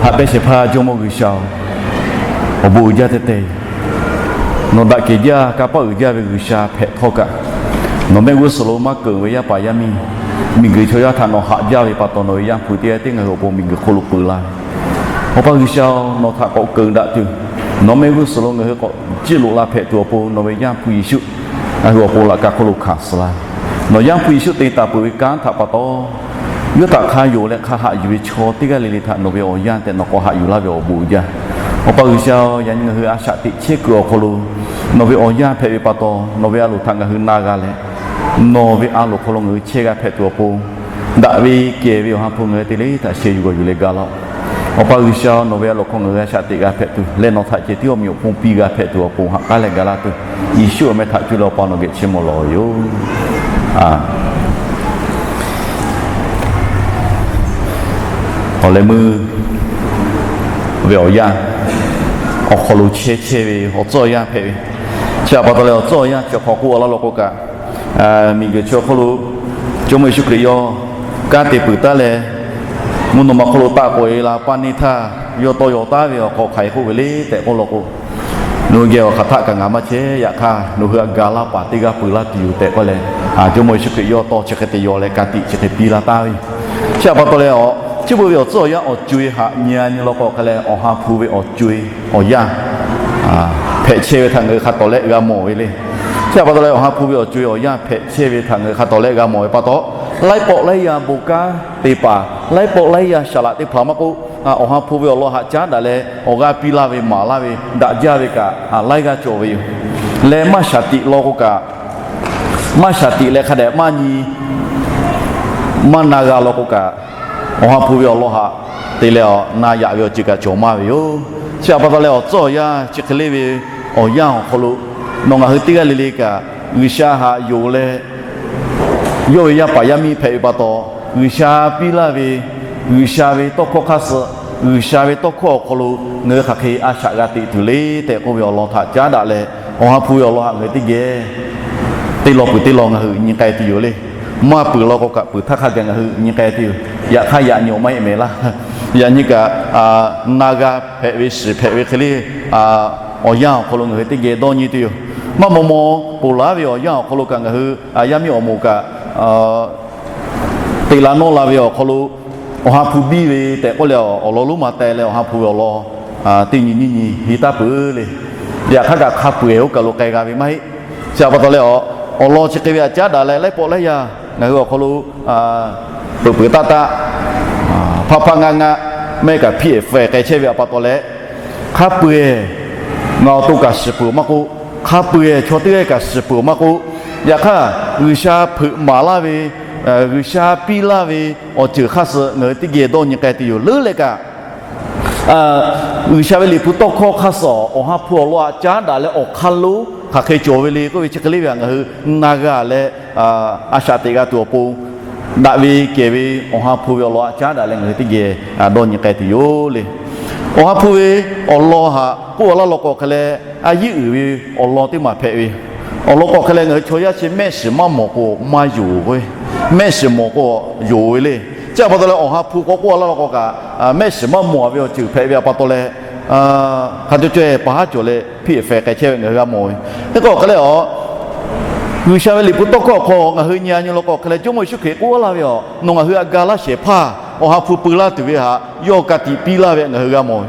Haꞈ pehnˇ shehˍ hpaˇ Jawˇmawˇ G'uiˬsha-oˬ, awˬ bon uiˍ jaˇ teˇ te yoˬ. Nawˬ daꞈ kehˬ jaˇ, kanˇ paˆ uiˍ jaˇ ve G'uiˬsha hpehꞈ htawˇ kaꞈ, nawˬ mehˆ g'uˇ suhˍ lo maˇ keunˍ ve yaˇ paˍ yaˇ miˇ, miˬguiˬ chaw yaˇ htaꞈ nawˬ haꞈ jaˇ ve pa taw, nawˬ ve Yanˇ hpu teˇ g'aˇ tiˉ ngaˬ hui awˬ pon miˬguiˬ hk'oˆ lo peuˬ la ve. Awˬ pa G'uiˬsha-oˬ, nawˬ htaꞈ k'awꞈ keunˍ daꞈ tuˬ, nawˬ mehˆ g'uˇ suhˍ lo ngaˬ hui k'awꞈ ciˇ loꞈ la hpehꞈ tuˬ awˬ pon, nawˬ ve Yanˇ hpu Yeˍsuˆ ngaˬ hui awˬ pon laꞈ ka hk'oˆ lo hkanˍ suh laˇ ve. Nawˬ Yanˇ hpu Yeˍsuˆ te taˍ peuˬ ve kanˉ htaꞈ pa taw, yawˇ htaꞈ hk'a yonˍ leh hk'a haꞈ yuˬ ve chaw teˇ g'aˇ le le htaꞈ nawˬ ve awˬ yanˇ tehꞈ nawˬ k'awꞈ haꞈ yuˬ laˇ ve awˬ bon uiˍ jaˇ. Awˬ pa G'uiˬsha-oˬ, yaꞈ nyi ngaˬ hui a shaꞈ teꞈ chehˇ kuiˬ awˬ hk'aw lo nawˬ ve awˬ yanˇ hpehꞈ ve pa taw, nawˬ ve a loˍ htaꞈ ngaˬ hui na g'a leh, nawˬ ve a loˍ hk'aw lo ngaˬ hui chehˇ g'a hpehꞈ tuˬ awˬ pon, daꞈ ve kehˬ ve Awˬ ha hpu ngaˬ hui te le htaꞈ sheh yuˬ g'awˬ yuˬ leh ga laˇ-oˆ. Awˬ pa G'uiˬsha-oˬ, nawˬ ve a loˍ hk'aw ngaˬ hui a shaꞈ teꞈ g'a hpehꞈ tuˬ leh nawˬ htaꞈ ceh tiˉ awˬ meꞈ awˬ hponˇ piˇ g'a hpehꞈ tuˬ awˬ pon haꞈ k'aˉ leh ga laˇ tuˬ, Yeˍsuˆ awˬ meh htaꞈ cuˇ leh Awˬ pa nawˬ geh chiˇ mvuh lawˬ ve yoˬ. Awˬ leh meuˇ ve awˬ yanˇ awˬ hk'aw lo chehˇ chehˇ ve awˬ tcuhˉ awˬ yanˇ hpehꞈ ve, chi htaꞈ pa taw leh awˬ tcuhˉ awˬ yanˇ chi hk'aw k'oˆ laˇ lo k'o kaꞈ, miˬguiˬ chi awˬ hk'oˆ lo Jawˇmawˇ Yeˍsuˆ Hkriꞈ yawˇ kanˉ te peuˬ taˉ leh, mvuhˇ naw ma hk'oˆ lo taˆ k'awꞈ e la paˇ neˇ htaˇ, yawˇ tawˇ yaw taˉ ve awˬ hk'aw hk'aˬ hk'e k'oˆ ve le tehꞈ k'oˆ law k'o, nawˬ hui geh awˬ hk'aˬ htaˆ kaꞈ ngaˬ maˇ chehˇ. Yaꞈ hk'aˇ, nawˬ hui htaꞈ ga laˇ paˍ teˇ g'aˇ peuˬ laˇ tuˬ yoˬ tehꞈ k'oˆ leh, Jawˇmawˇ Yeˍsuˆ Hkriꞈ yawˇ tawˇ chi hk'e te yaw leh ka tiꞈ chi hk'e piˇ laˇ taˍ ve. Chi htaꞈ pa taw leh, chi beuꞈ ve awˬ tcuhˉ awˬ yanˇ awˬ co-e haꞈ nyi a nyi law k'o hk'a leh, Awˬ ha hpu ve awˬ co-e awˬ yanˇ hpehꞈ chehˇ ve htaꞈ ngaˬ hui hk'a tawˍ leh g'a mawˬ ve le. Chi Chi pa taw leh, Awˬ ha hpu ve awˬ co-e awˬ yanˇ hpehꞈ chehˇ ve htaꞈ ngaˬ hui hk'a tawˍ leh g'a mawˬ ve pa taw, laiˉ pawˆ laiˉ yaˇ bon kanˉ te paˍ, laiˉ pawˆ laiˉ yaˇ saˍ laꞈ teˇ hpaˍ maˇ k'oˆ, Awˬ ha hpu ve awˬ lawn haꞈ caˉ daꞈ leh awˬ g'aˇ piˇ laˇ ve maˍ laˇ ve daꞈ jaˇ ve kaꞈ laiˉ g'aˇ cawˬ ve yoˬ. Leh maˇ shaˍ tiꞈ law k'o kaꞈ, maˇ shaˍ tiꞈ leh hk'a dehꞈ maˇ nyi maˇ na g'a law k'o kaꞈ, Awˬ ha hpu ve awˬ lawn haꞈ te leh awˬ na yaꞈ ve awˬ ceuˬ kaꞈ cawˬ maˇ ve yoˬ. Chi pa taw leh, awˬ tcuhˉ awˬ yanˇ chi hk'e le ve awˬ yanˇ awˬ hk'aw lo nawˬ ngaˬ hui teˇ g'aˇ le le kaꞈ G'uiˬsha haꞈ yonˍ leh, yawˇ ve yaˇ paˍ yaˇ miˇ hpehꞈ ve pa taw, G'uiˬsha piˇ laˇ ve G'uiˬsha ve tawˇ hkawˇ hk'aˇ suh, G'uiˬsha ve tawˇ hkawˇ awˬ hk'aw lo ngaˬ hui hk'aˬ hk'e a shaꞈ g'a teꞈ tuˬ le tehꞈ k'oˆ ve awˬ lawn htaꞈ caˉ daꞈ leh, Awˬ ha hpu ve awˬ lawn haꞈ ngaˬ hui teˇ geh teˇ law peuˬ teˇ law ngaˬ hui nyi k'ai tuˬ yoˬ le. Maˇ peuˬ law k'o kaꞈ peuˬ htaˇ hk'a gaˬ ngaˬ hui nyi k'ai tuˬ yoˬ. Yaꞈ hk'aˇ yaꞈ nyi awˬ maˇ heˆ mehˍ laˇ. Yaꞈ nyi kaꞈ, na g'a hpehꞈ ve shiˍ hpehꞈ ve hk'e le, awˬ yanˇ awˬ hk'aw lo ngaˬ hui teˇ geh dawˇ nyi tuˬ yoˬ. Maˇ maw maw ponˬ laˬ ve awˬ yanˇ awˬ hk'aw lo kaꞈ ngaˬ hui yaˇ miˇ awˬ moˍ kaꞈ te la nawˇ la ve awˬ hk'aw lo, Awˬ ha hpu biˇ ve tehꞈ k'oˆ leh awˬ lawn lonˉ ma teh leh Awˬ ha hpu ve awˬ lawn teˇ nyi nyiˇ nyi heˍ taˇ peuˬ le. Yaꞈ hk'aˇ kaꞈ hk'a peu-eˬ oˇ kaˬ lo k'ai g'a ve maˇ heˆ. Chi pa taw leh, awˬ lawn chi hk'e ve haꞈ caˉ daꞈ leh laiˉ pawˆ laiˉ yaˇ ngaˬ hui awˬ hk'aw lo peuˬ peuˬ taˆ taˆ, hpaˆ hpaˆ ngaˆ ngaˆ, mehˆ kaꞈ hpiˇ-ehˍ feh k'ai chehˇ ve pa taw leh, hk'a peu-eˬ ngaˬ awˬ to kaꞈ shiˍ peuˬ maˇ k'oˆ, hk'a peu-eˬ chaw teˇ g'aˇ kaꞈ shiˍ peuˬ maˇ k'oˆ, yaꞈ hk'aˇ G'uiˬsha hpeuꞈ maˍ laˇ ve, G'uiˬsha piˇ laˇ ve awˬ ceuˬ hk'aˇ suh ngaˬ hui teˇ geh dawˇ nyi k'ai tuˬ yoˬ. Leuˉ leh kaꞈ, G'uiˬsha ve Liꞈ hpu tawˇ hkawˇ hk'aˇ suh Awˬ ha hpu awˬ lawn haꞈ caˉ daꞈ leh awˬ hk'aˇ lonˉ hk'aˬ hk'e cawˬ ve le k'oˆ ve chi hk'e le ve htaꞈ ngaˬ hui na g'a leh, a shaꞈ teꞈ g'a tuˬ awˬ pon, daꞈ ve kehˬ ve Awˬ ha hpu ve awˬ lawn haꞈ caˉ daꞈ leh ngaˬ hui teˇ geh dawˇ nyi k'ai tuˬ yoˬ le. Awˬ ha hpu ve awˬ lawn haꞈ k'oˆ laˇ law k'o hk'e leh, a yiˉ uiˍ ve awˬ lawn teˇ maˬ hpehꞈ ve. Awˬ lawn k'o hk'e leh, ngaˬ hui chaw yaˇ chi mehˆ shiˍ maˇ mawˬ k'o maˇ yonˍ ve, mehˆ shiˍ mawˬ k'o yonˍ ve le. Chi pa taw leh, Awˬ ha hpu k'awꞈ k'oˆ laˇ law k'o kaꞈ, mehˆ shiˍ maˇ mawˬ ve awˬ ceuˬ hpehꞈ ve pa taw leh, hk'a cawˇ caweh pa haˉ cawˬ leh hpiˇ-ehˍ feh k'ai chehˇ ve ngaˬ hui g'a mawˬ ve. Hk'e k'o hk'e leh, G'uiˬsha ve Liꞈ hpu tawˇ hkawˇ awˬ hk'aw ngaˬ hui nyi a nyi law k'o hk'e leh, Jawˇmawˇ Yeˍsuˆ Hkriꞈ k'oˆ laˇ ve, Nawˬ ngaˬ hui htaꞈ ga laˇ shehˍ hpaˇ Awˬ ha hpu peu laˇ tuˬ ve htaꞈ yawˇ ka tiꞈ piˇ laˇ ve ngaˬ hui g'a mawˬ ve.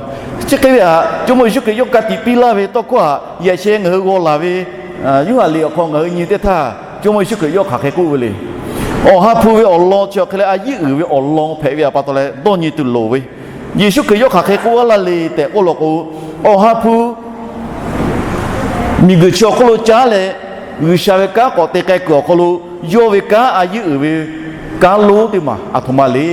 Chi hk'e ve htaꞈ Jawˇmawˇ Yeˍsuˆ Hkriꞈ yawˇ ka tiꞈ piˇ laˇ ve tawˇ hkawˇ htaꞈ yaꞈ sheh ngaˬ hui g'aw laˬ ve, Yoˇhanˬ liꞈ awˬ hk'aw ngaˬ hui nyi teˇ htaˇ, Jawˇmawˇ Yeˍsuˆ Hkriꞈ yawˇ hk'aˬ hk'e k'oˆ ve le. Awˬ ha hpu ve awˬ lawn chi awˬ hk'e leh a yiˉ uiˍ ve awˬ lawn hpehꞈ ve pa taw leh dawˇ nyi tuˬ loˍ ve. Yeˍsuˆ Hkriꞈ yawˇ hk'aˬ hk'e k'oˆ laˇ le tehꞈ k'oˆ law k'o, Awˬ ha hpu miˬguiˬ chi awˬ hk'oˆ lo caˉ leh, G'uiˬsha ve kanˉ k'awꞈ te k'ai kuiˬ awˬ hk'aw lo, yawˇ ve kanˉ a yiˉ uiˍ ve kanˉ lonˉ teˇ maˬ aˬ htoꞈ ma le.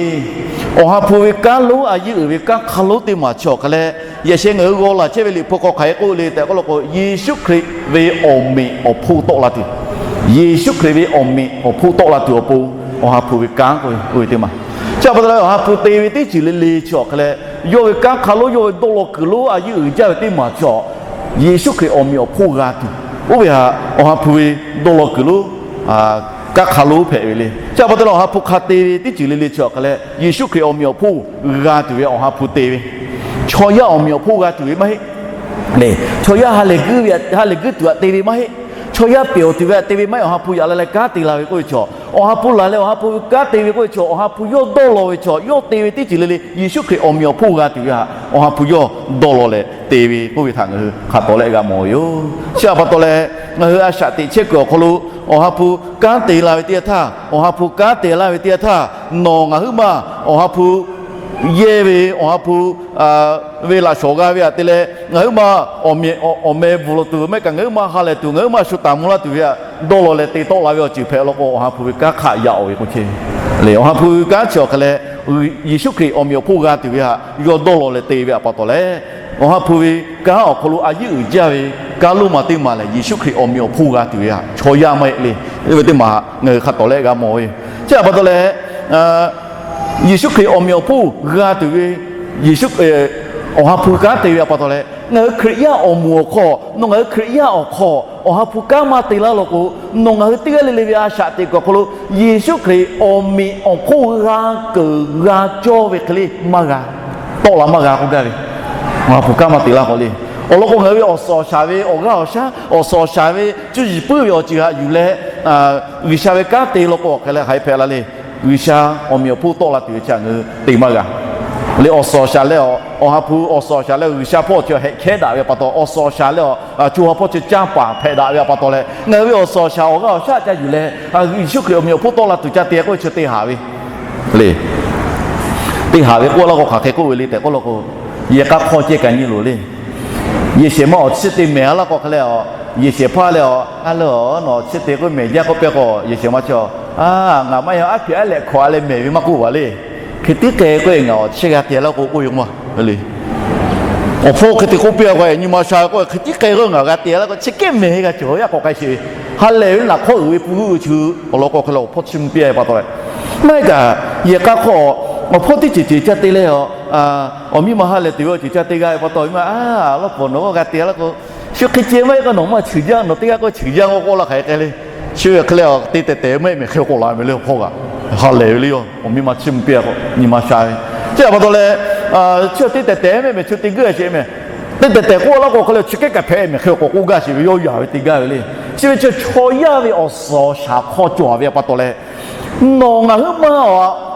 Awˬ ha hpu ve kanˉ lonˉ a yiˉ uiˍ ve kanˉ hk'a lonˉ teˇ maˬ chi awˬ hk'e leh, yaꞈ sheh ngaˬ hui g'aw laˬ chehˇ ve Liꞈ hpu hk'aw hk'aˬ hk'e k'oˆ le tehꞈ k'oˆ law k'o, Yeˍsuˆ Hkriꞈ ve awˬ meꞈ awˬ hponˇ tawˆ la tuˬ, Yeˍsuˆ Hkriꞈ ve awˬ meꞈ awˬ hponˇ tawˆ la tuˬ awˬ pon, Awˬ ha hpu ve kanˉ k'oˆ ve teˇ maˬ. Chi pa taw leh, Awˬ ha hpu te ve teˇ ceuˬ le le chi awˬ hk'e leh, yawˇ ve kanˉ hk'a lonˉ, yawˇ ve dawˇ law kuiˬ lonˉ a yiˉ uiˍ jaˇ ve teˇ maˬ chi awˬ, Yeˍsuˆ Hkriꞈ awˬ meꞈ awˬ hponˇ g'a tuˬ, oˇ ve htaꞈ Awˬ ha hpu ve dawˇ law kuiˬ lonˉ kanˉ hk'a lonˉ hpehꞈ ve le. Chi pa taw leh, Awˬ ha hpu hk'a te ve teˇ ceuˬ le le chi awˬ hk'e leh, Yeˍsuˆ Hkriꞈ awˬ meꞈ awˬ hponˇ g'a tuˬ ve Awˬ ha hpu te ve. Chaw yaˇ awˬ meꞈ awˬ hponˇ g'a tuˬ ve maˇ heˆ. Chaw yaˇ ha lehˬ guiˇ tuˬ htaꞈ te ve maˇ heˆ. Chaw yaˇ pehˬ awˬ tuˬ ve htaꞈ te ve maˇ heˆ. Awˬ ha hpu yaꞈ la leh kanˉ te la ve k'oˆ ve chaw, Awˬ ha hpu laˬ leh Awˬ ha hpu ve kanˉ te ve k'oˆ ve chaw, Awˬ ha hpu yawˇ dawˇ law ve chaw, yawˇ te ve teˇ ceuˬ le le Yeˍsuˆ Hkriꞈ awˬ meꞈ awˬ hponˇ g'a tuˬ ve htaꞈ Awˬ ha hpu yawˇ dawˇ law leh te ve k'oˆ ve htaꞈ ngaˬ hui hk'a tawˍ leh g'a mawˬ ve yoˬ. Chi pa taw leh, ngaˬ hui a shaꞈ teꞈ chehˇ kuiˬ awˬ hk'aw lo, Awˬ ha hpu kanˉ te la ve teˇ yanˇ htaˇ, Awˬ ha hpu kanˉ te laˇ ve teˇ yanˇ htaˇ, nawˬ ngaˬ huiˉ maˬ Awˬ ha hpu yehˇ ve, Awˬ ha hpu ve laꞈ shawˍ g'a ve htaꞈ te leh, ngaˬ huiˉ maˬ awˬ meh bvuhˬ lawˬ tuˬ mehˆ kaꞈ, ngaˬ huiˉ maˬ ha lehˬ tuˬ, ngaˬ huiˉ maˬ shu taˍ mvuh laˇ tuˬ ve htaꞈ dawˇ law leh te tawˆ la ve awˬ ceuˬ hpehꞈ law k'o, Awˬ ha hpu ve kanˉ hk'aˬ yaꞈ-oˬ ve k'o chehˇ ve le. Awˬ ha hpu ve kanˉ chi awˬ hk'e leh, Yeˍsuˆ Hkriꞈ awˬ meꞈ awˬ hponˇ g'a tuˬ ve htaꞈ yawˇ dawˇ law leh te ve htaꞈ pa taw leh, Awˬ ha hpu ve kanˉ awˬ hk'aw lo a yiˉ uiˍ jaˇ ve kanˉ lonˉ ma teˇ maˬ lehˬ, Yeˍsuˆ Hkriꞈ awˬ meꞈ awˬ hponˇ g'a tuˬ ve htaꞈ chaw yaˇ maˇ heˆ le. Oˇ ve teˇ maˬ ngaˬ hui hk'a tawˍ leh g'a mawˬ ve. Chi pa taw leh, Yeˍsuˆ Hkriꞈ awˬ meꞈ awˬ hponˇ g'a tuˬ ve, Yeˍsuˆ, Awˬ ha hpu kanˉ te ve htaꞈ pa taw leh, ngaˬ hui Hkriꞈ yaˇ awˬ moˍ awˬ hk'aw, nawˬ ngaˬ hui Hkriꞈ yaˇ awˬ hk'aw Awˬ ha hpu kanˉ maˇ te laˇ law k'o, nawˬ ngaˬ hui teˇ g'aˇ le le ve a shaꞈ teꞈ kuiˬ awˬ hk'aw lo, Yeˍsuˆ Hkriꞈ awˬ meꞈ awˬ hponˇ g'a keunˍ g'a cawˇ ve hk'e le maˇ g'a, tawˆ la maˇ g'a k'oˆ gaˇ ve. Awˬ ha hpu kanˉ maˇ te laˇ k'o le. Awˬ lawn k'o, ngaˬ hui ve awˬ suhˍ awˬ shaˍ ve awˬ g'aˇ awˬ shaˉ, awˬ suhˍ awˬ shaˍ ve cuˇ yiˍ puiˉ ve awˬ ceuˬ htaꞈ yuˬ leh, G'uiˬsha ve kanˉ te law k'o awˬ hk'e leh hk'aˬ hk'e hpehꞈ la le. G'uiˬsha awˬ meꞈ awˬ hponˇ tawˆ la tuˬ ve chi htaꞈ ngaˬ hui te maˇ g'a le. Awˬ suhˍ awˬ shaˍ leh awˬ Awˬ ha hpu awˬ suhˍ awˬ shaˍ leh G'uiˬsha hpawˇ chi hk'ehˉ daꞈ ve pa taw, awˬ suhˍ awˬ shaˍ leh awˬ co ha hpawˇ chi canˇ paˍ hpehꞈ daꞈ ve pa taw leh, ngaˬ hui ve awˬ suhˍ awˬ shaˍ awˬ g'aˇ awˬ shaˉ ca yuˬ leh, Yeˍsuˆ Hkriꞈ awˬ meꞈ awˬ hponˇ tawˆ la tuˬ ca te k'oˆ ve chi te haˍ ve le. Te haˍ ve k'oˆ laˇ k'o hk'aˬ hk'e k'oˆ ve le tehꞈ k'oˆ law k'o, yehˬ k'a hk'aw ceh kaꞈ nyi loˬ le. Yehˬ shehˍ ma awˬ chi te mehˍ laˇ k'o hk'e leh, yehˬ shehˍ hpaˇ leh a, a le, nawˬ chi te k'oˆ mehˍ jaˇ k'oˆ piˇ k'o, yehˬ shehˍ ma chi, a, ngaˬ maˇ heˆ, aˉ hpiꞈ aˉ lehꞈ hkawꞈ a leh mehˍ ve maˇ k'oˆ vaˬ le. Hk'e tiˉ k'ai k'oˆ e, ngaˬ awˬ chi g'a te laˇ k'o k'oˆ ve maˇ le. Awˬ hpawˇ hk'e te k'oˆ piˇ k'o, nyi ma sha k'oˆ, hk'e tiˉ k'ai k'o ngaˬ g'a te laˇ k'o, chi kehˉ mehˍ g'a cawˬ yaˇ k'awꞈ k'ai sheˍ ve. Ha lehˬ ve naꞈ hk'awˇ uiˍ ve pui g'euˆ ve chi, awˬ lawn k'o hk'e leh awˬ hpawˇ chiˇ mvuh piˇ a ve pa taw leh, maˇ heˆ kaꞈ, yehˬ k'a hk'aw awˬ hpawˇ teˇ ceuˬ ceuˬ ca te leh a, awˬ miˇ ma ha lehˬ tuˬ ve awˬ ceuˬ ca te g'a ve pa taw, a, laˇ pawˍ nawˬ k'o g'a te laˇ k'o, shu hk'e ceh maˇ heˆ k'o nawˬ maˇ cheuˬ jaˇ, nawˬ teˇ g'aˇ k'o cheuˬ jaˇ k'oˆ k'oˆ laˇ hk'aˬ hk'e le. Chi ve hk'e leh a, te tehˬ tehˬ mehˆ mehˍ hk'e k'awꞈ la ve le awˬ hpawˇ kaꞈ. Ha lehˬ ve le, awˬ miˇ ma chiˇ mvuh piˇ a k'o, nyi ma sha ve. Chi a pa taw leh, chi te tehˬ tehˬ mehˆ mehˍ chi te g'euˆ sheˍ mehˍ. Te tehˬ tehˬ k'oˆ laˇ k'o hk'e leh chi kehˉ kaꞈ hpehꞈ mehˍ hk'e k'awꞈ k'oˆ gaˇ sheˍ ve, yawˇ yaˍ ve te gaˇ ve le. Chi ve chi chaw yaˇ ve awˬ suhˍ awˬ shaˍ hk'aw cawˬ ve a pa taw leh, nawˬ ngaˬ hui maˇ,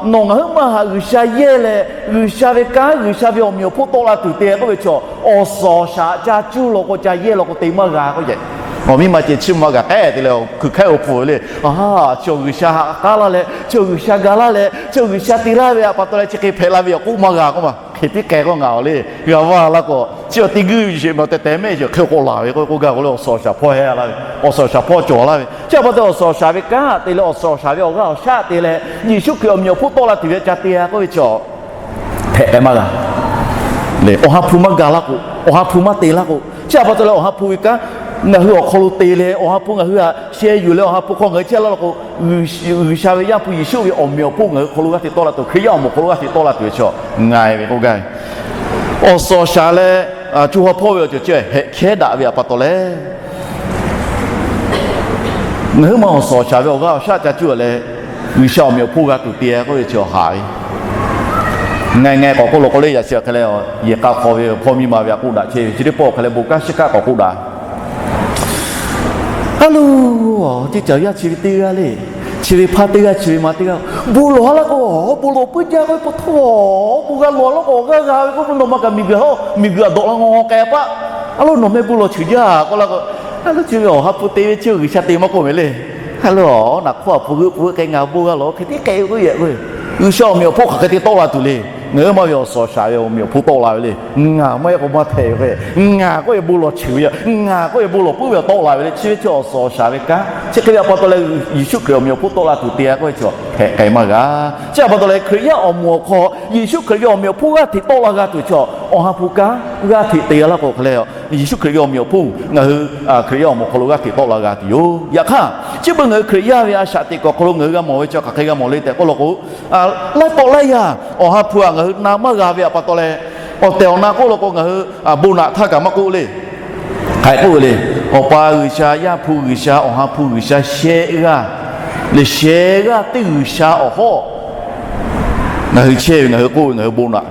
nawˬ ngaˬ hui maˇ haꞈ G'uiˬsha yehˇ leh, G'uiˬsha ve kanˉ, G'uiˬsha ve awˬ meꞈ awˬ hponˇ tawˆ la tuˬ te k'oˆ ve chaw, awˬ suhˍ awˬ shaˍ ca cuˇ law k'o ca yehˇ law k'o te maˇ g'a k'oˆ yehˬ. Awˬ miˇ ma ceh chiˇ mvuh g'a k'ehˉ te leh hkui hk'ehˉ awˬ pfuhˍ ve le. A, chi awˬ G'uiˬsha haꞈ k'aˉ laˇ leh, chi awˬ G'uiˬsha ga laˇ leh, chi awˬ G'uiˬsha te laˇ ve a pa taw leh chi hk'e hpehꞈ la ve awˬ k'oˆ maˇ g'a k'oˆ ma. Hk'e tiˉ k'ai k'o ngaˬ awˬ le g'a vaˇ laˇ k'o, chi awˬ te g'euˆ ve sheˍ mehˍ, te tehˬ mehˆ sheˍ hk'e k'awꞈ laˬ ve k'oˆ k'oˆ gaˇ k'o le, awˬ suhˍ awˬ shaˍ hpawˇ hehˆ laˇ ve, awˬ suhˍ awˬ shaˍ hpawˇ cawˬ laˇ ve. Chi a pa taw awˬ suhˍ awˬ shaˍ ve kanˉ te leh awˬ suhˍ awˬ shaˍ ve awˬ g'aˇ awˬ shaˉ te leh Yeˍsuˆ Hkriꞈ awˬ meꞈ awˬ hponˇ tawˆ la tuˬ ve ca te a k'oˆ ve chi hpehꞈ k'ai maˇ g'a. Awˬ ha hpu maˇ ga laˇ k'o, awˬ ha hpu maˇ te laˇ k'o, chi a pa taw leh awˬ ha hpu ve kanˉ ngaˬ hui awˬ hk'aw lo te leh, awˬ ha hpu ngaˬ hui htaꞈ sheh yuˬ leh, awˬ ha hpu hk'aw ngaˬ hui chehˇ laˇ law k'o, G'uiˬsha ve Yaˇ hpu Yeˍsuˆ ve awˬ meꞈ awˬ hponˇ ngaˬ hui hk'aw lo g'aˇ hteꞈ tawˆ la tuˬ, Hkriꞈ yaˇ awˬ moˍ hk'aw lo g'aˇ hteꞈ tawˆ la tuˬ ve chi ngaˬ ve k'oˆ gaˇ ve. Awˬ suhˍ awˬ shaˍ leh co ha hpawˇ ve awˬ ceuˬ chi hehˆ hkehˉ daꞈ ve a pa taw leh, ngaˬ hui ma awˬ suhˍ awˬ shaˍ ve awˬ g'aˇ awˬ shaˉ ca cuˇ leh, G'uiˬsha awˬ meꞈ awˬ hponˇ g'a tuˬ te k'oˆ ve chi haˍ ve. Ngaˬ ngaˬ k'awꞈ k'oˆ law k'o le, yaꞈ chi hk'e leh yehˬ k'a hk'aw ve hpawˇ miˇ ma ve a k'oˆ daꞈ chehˇ ve, chi teˇ pawˆ hk'e leh bon kanˉ shiˉ kaˆ k'awꞈ k'oˆ daꞈ. A lo, ceˇ caˬ yaˇ chi ve teˇ g'aˇ le, chi ve hpaˇ teˇ g'aˇ, chi ve ma teˇ g'aˇ, bon lawˬ ha laˇ k'o, bon lawˬ puiˉ jaˇ k'oˆ ve pa taw, bon g'a lawˬ laˇ k'o awˬ g'aˇ g'a ve k'oˆ k'o, nawˬ ma kaꞈ miˬguiˬ hawˉ miˬguiˬ aꞈ dawꞈ la ngaw ngaw k'ai a paˆ. A lo, nawˬ meh bon lawˬ cheuˬ jaˇ k'oˆ laˇ k'o, a lo, chi ve awˬ ha hpu te ve chi G'uiˬsha te maˇ k'oˆ ve le. A lo, naꞈ hk'oˆ a hpu g'euˆ hpu g'euˆ k'ai ngaˬ bon g'a lawˬ hk'e tiˉ k'ai ve k'oˆ yehˬ k'o, G'uiˬsha awˬ meꞈ awˬ hponˇ hk'aˬ hk'e te tawˆ la tuˬ le. Ngaˬ hui ma ve awˬ suhˍ awˬ shaˍ ve awˬ meꞈ awˬ hponˇ tawˆ la ve le. Ngaˬ maˇ heˆ k'o maˇ hpehꞈ ve k'o, ngaˬ k'oˆ ve bon lawˬ cheuˬ ve, ngaˬ k'oˆ ve bon lawˬ puiˉ ve awˬ tawˆ la ve le. Chi ve chi awˬ suhˍ awˬ shaˍ ve kanˉ chi hk'e ve a pa taw leh, Yeˍsuˆ Hkriꞈ awˬ meꞈ awˬ hponˇ tawˆ la tuˬ te a k'oˆ ve chi hpehꞈ k'ai maˇ g'a. Chi a pa taw leh Hkriꞈ yaˇ awˬ moˍ awˬ hk'aw Yeˍsuˆ Hkriꞈ ve awˬ meꞈ awˬ hponˇ g'aˇ hteꞈ tawˆ la g'a tuˬ chi awˬ ha hpu kanˉ g'aˇ hteꞈ te g'a laˇ k'o hk'e leh, Yeˍsuˆ Hkriꞈ ve awˬ meꞈ awˬ hponˇ ngaˬ hui Hkriꞈ yaˇ awˬ moˍ hk'aw lo g'aˇ hteꞈ tawˆ la g'a tuˬ yoˬ. Yaꞈ hk'aˇ, chi beuꞈ ngaˬ hui Hkriꞈ yaˇ ve a shaꞈ teꞈ kuiˬ awˬ hk'aw lo ngaˬ hui g'a mawˬ ve chi hk'aˬ hk'e g'a mawˬ le tehꞈ k'oˆ law k'o, laiˉ pawˆ laiˉ yaˇ awˬ ha hpu htaꞈ ngaˬ hui na maˇ g'a ve a pa taw leh, awˬ tehˬ awˬ na k'oˆ law k'o ngaˬ hui bon naꞈ htaˇ kaꞈ maˇ k'oˆ le. Hk'aˬ hk'e k'oˆ ve le. Awˬ pa G'uiˬsha, Yaˇ hpu G'uiˬsha, Awˬ ha hpu G'uiˬsha sheh g'aˇ leh sheh g'aˇ teˇ G'uiˬsha awˬ hawˉ ngaˬ hui chehˇ ve, ngaˬ hui k'oˆ ve, ngaˬ hui bon naꞈ.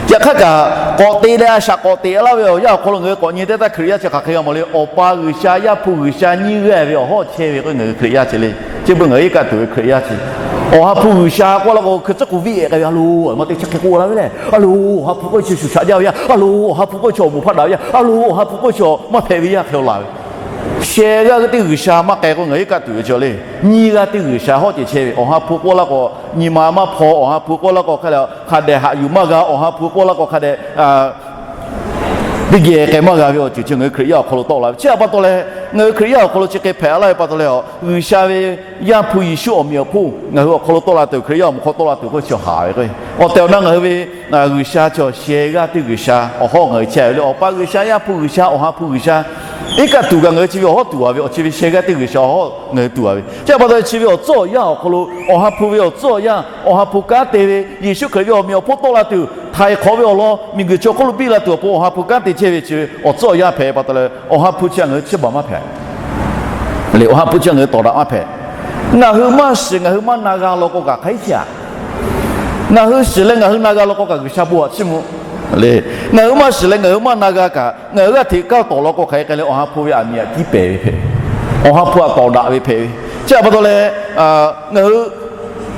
Yaꞈ hk'aˇ kaꞈ, k'awꞈ te leh a shaꞈ k'awꞈ teꞈ laˇ ve awˬ yanˇ awˬ hk'aw lo ngaˬ hui k'awꞈ nyi teˇ taˇ Hkriꞈ yaˇ chi hk'aˬ hk'e g'a mawˬ le. Awˬ pa G'uiˬsha, Yaˇ hpu G'uiˬsha nyiˇ g'aˇ ve awˬ hawˉ chehˇ ve k'o ngaˬ hui Hkriꞈ yaˇ chi le. Chi beuꞈ ngaˬ hui iˉ kaˆ tuˬ ve Hkriꞈ yaˇ chi, Awˬ ha hpu G'uiˬsha k'oˆ laˇ k'o hkui tcuhˉ k'oˍ viˉ ehˍ k'ai ve, a lo, maˇ te chi hk'e k'oˆ laˇ ve le. A lo, Awˬ ha hpu k'oˆ ve chi shuˍ shaꞈ jaˇ ve yaˇ, a lo, Awˬ ha hpu k'oˆ ve chi awˬ moˍ hpaˆ daꞈ ve yaˇ, a lo, Awˬ ha hpu k'oˆ ve chi maˇ hpehꞈ ve yaˇ hk'e laˬ ve sheh g'aˇ teˇ G'uiˬsha maˇ k'ai k'o ngaˬ hui iˉ kaˆ tuˬ ve chi le. Nyiˇ g'aˇ teˇ G'uiˬsha hawˉ ceh chehˇ ve, Awˬ ha hpu k'oˆ laˇ k'o nyi ma maˇ hpaw, Awˬ ha hpu k'oˆ laˇ k'o hk'a dehꞈ haꞈ yuˬ maˇ g'a, Awˬ ha hpu k'oˆ laˇ k'o hk'a dehꞈ teˇ geh k'ai maˇ g'a ve awˬ ceuˬ chi ngaˬ hui Hkriꞈ yaˇ awˬ hk'aw lo tawˆ la ve. Chi a pa taw leh, ngaˬ hui Hkriꞈ yaˇ awˬ hk'aw lo chi hk'e hpehꞈ laˇ ve pa taw leh, G'uiˬsha ve Yaˇ hpu Yeˍsuˆ awˬ meꞈ awˬ hponˇ ngaˬ hui awˬ hk'aw lo tawˆ la tuˬ, Hkriꞈ yaˇ awˬ moˍ hk'aw tawˆ la tuˬ k'oˆ chi haˍ ve k'o, awˬ tehˬ awˬ na ngaˬ hui ve G'uiˬsha chi sheh g'aˇ teˇ G'uiˬsha awˬ hawˉ ngaˬ hui chehˇ ve le. Awˬ pa G'uiˬsha, Yaˇ hpu G'uiˬsha, Awˬ ha hpu G'uiˬsha, iˉ kaˆ tuˬ kaꞈ ngaˬ hui chi ve awˬ hawˉ tuˬ a ve, awˬ chi ve sheh g'aˇ teˇ G'uiˬsha awˬ hawˉ ngaˬ hui tuˬ a ve. Chi a pa taw chi ve awˬ tcuhˉ awˬ yanˇ awˬ hk'aw lo Awˬ ha hpu ve awˬ tcuhˉ awˬ yanˇ, Awˬ ha hpu kanˉ te ve, Yeˍsuˆ Hkriꞈ ve awˬ meꞈ awˬ hponˇ tawˆ la tuˬ htaiˍ hk'awꞈ ve awˬ lawn miˬguiˬ chi awˬ hk'oˆ lo biˇ la tuˬ awˬ pon Awˬ ha hpu kanˉ te chehˇ ve chi ve awˬ tcuhˉ awˬ yanˇ hpehꞈ pa taw leh, Awˬ ha hpu chi ngaˬ hui chiˇ baˬ maˇ hpehꞈ le. Awˬ ha hpu chi ngaˬ hui tawˍ daꞈ maˇ hpehꞈ. Ngaˬ hui maˇ shiˍ, ngaˬ hui maˇ na g'a law k'o kaꞈ hk'aˬ hk'e chi a, ngaˬ hui shiˍ leh ngaˬ hui na g'a law k'o kaꞈ G'uiˬsha bon htaꞈ chiˇ mvuh le. Ngaˬ hui maˇ shiˍ leh ngaˬ hui maˇ na g'a kaꞈ, ngaˬ hui g'aˇ hteꞈ kaˇ tawˍ law k'o hk'aˬ hk'e k'ai leh Awˬ ha hpu ve aˬ miˍ aꞈ tiˉ pehˍ ve hpehꞈ ve, Awˬ ha hpu aꞈ tawˍ daꞈ ve hpehꞈ ve. Chi a pa taw leh, ngaˬ hui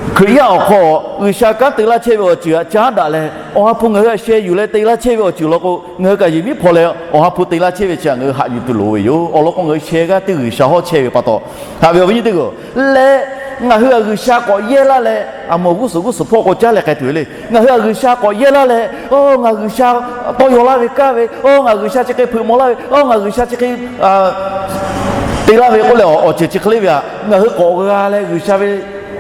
Hkriꞈ yaˇ awˬ hk'aw G'uiˬsha kanˉ te laˇ chehˇ ve awˬ ceuˬ htaꞈ caˉ daꞈ leh, Awˬ ha hpu ngaˬ hui htaꞈ sheh yuˬ leh te laˇ chehˇ ve awˬ ceuˬ law k'o, ngaˬ hui kaꞈ yehˬ miˉ hpaw leh Awˬ ha hpu te laˇ chehˇ ve chi htaꞈ ngaˬ hui haꞈ yuˬ tuˬ loˍ ve yoˬ. Awˬ lawn k'o, ngaˬ hui sheh g'aˇ teˇ G'uiˬsha hawˉ chehˇ ve pa taw, haꞈ ve awˬ viˉ nyi teˇ hpaˍ-oˬ, leh ngaˬ hui htaꞈ G'uiˬsha k'awꞈ yehˇ laˇ leh, a mawˬ g'uˇ suhˍ g'uˇ suhˍ hpawˇ k'o caˉ leh k'ai tuˬ ve le. Ngaˬ hui htaꞈ G'uiˬsha k'awꞈ yehˇ laˇ leh, o, ngaˬ G'uiˬsha tawˇ yaw laˇ ve kaˇ ve, o, ngaˬ G'uiˬsha chi hk'e hpeuꞈ maw laˇ ve, o, ngaˬ G'uiˬsha chi hk'e te laˇ ve k'oˆ leh, awˬ ceuˬ chi hk'e le ve htaꞈ ngaˬ hui k'awꞈ g'a leh, G'uiˬsha ve